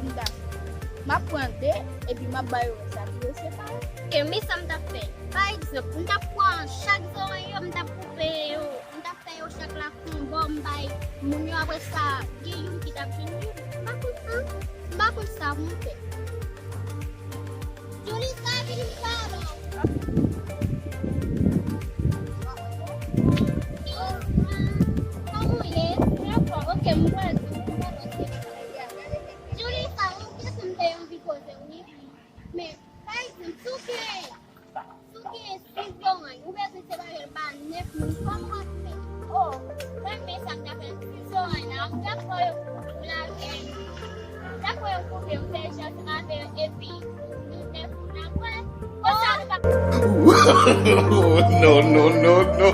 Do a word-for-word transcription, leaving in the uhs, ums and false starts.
M ta fè. M ap pran de, epi m ap ba yo rès la pou yo separe. E men sa m t ap fè. Pa egzanp, m t ap pran chak zoranj yo, m t ap koupe yo, m t ap fè yo chak la konbò, m bay moun yo, apre sa, gen youn ki t ap jwenn youn. M pa konn sa, m pa konn sa pou m fè. Julissa, vin m pale w. Kòman w ye? Mwen fò. Ok, m pral di w, m pral di w. Julissa, yon kesyon m te anvi poze w, wi. Men, pa egzanp, si w gen, si w gen sis zoranj, ou bezwen separe l ba nèf moun, kòman w ap fè? O, mwen menm sa m ta fè, sis zoranj la, m ta pran yo, m lave, m ta pran yo koupe, m fè jan m lave yo, epi nou nèf moun apre, konsa nou pa. No, no, no, no.